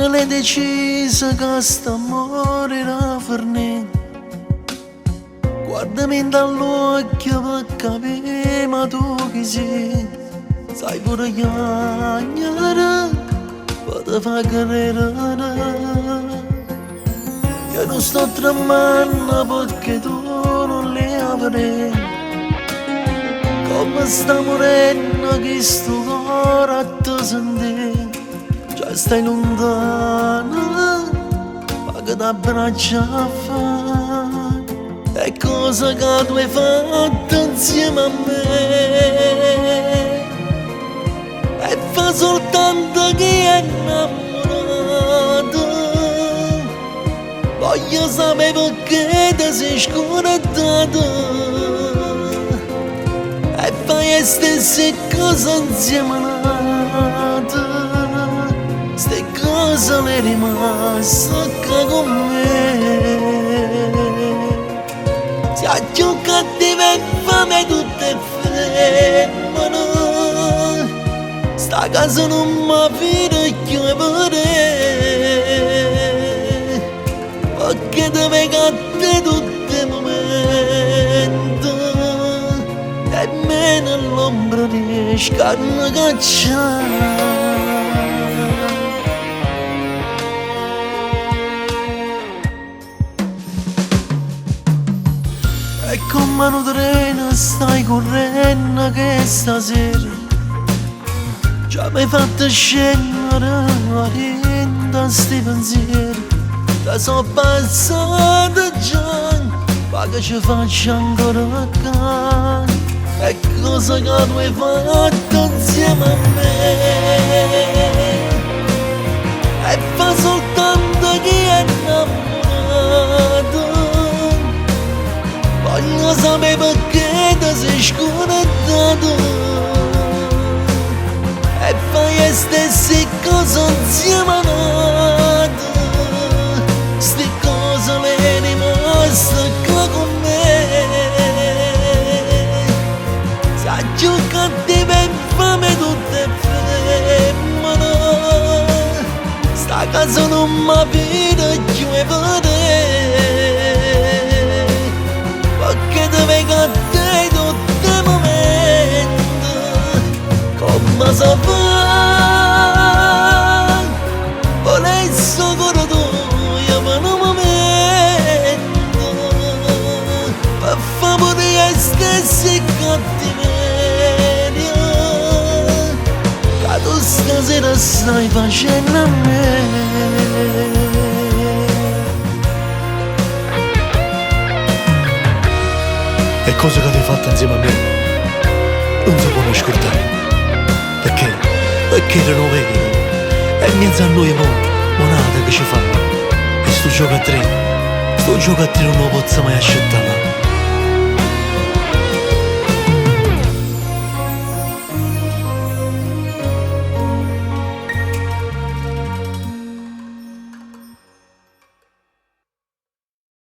Quann l'hai deciso che st'ammore era fernì? Guardami 'int' all'uocchie pe' capì ma tu chi si'? Sai pure chiagnere pe' te fa credere. Io nun sto tremmanno pecché tu nun l'hê 'a vedé. Comme sta murenno chistu core a te sentì. Già stai luntana, ma che t'abbraccia a fa'? E cose che tu hai fatto insieme a me. E fa soltanto chi è innamorato. Voglio sapè pecché te sei scordato. E fai 'e stesse cose insieme a n'ato. Ste cose le rimaste ccà con me. Si 'a cchiù cattiva e 'nfame 'e tutte 'e femmene. Sta casa nun me fido cchiù 'e vedè. Pecché te veco a te tutt' 'e mumente. Nemmeno l'ombra riesco a ne caccià. E comme nu treno stai currenno chesta sera. Già m'hai fatto scennere 'a dint' a sti pensieri. Te so' passate già, ma che ce faccio ancora ccà? E cose che tu hai fatto insieme a me. E fa soltanto chi è innamorato. Voglio sapè pecché te sei scordato. E fai 'e stesse cose insieme a n'ato. Ste cose le rimaste ccà con me. Si 'a cchiù cattiva e 'nfame 'e tutte 'e femmene. Sta casa nun me fido cchiù 'e vedè. Pecché te veco a te tutt' 'e mumente. Comme se fa? Vulesse 'o core tuojo pe' nu mumento. Pe' fa pure 'e stesse cattiverie. Ca tu stasera stai facenno a me. E cose che tu hai fatto insieme a me nun se ponno scurdà. Pecché? Pecché erano vere. E mmiezzo a nuje mo, mo n'ata che ce fa. E stu gioco a tre, stu gioco a tre nun 'o pozzo mai accettà.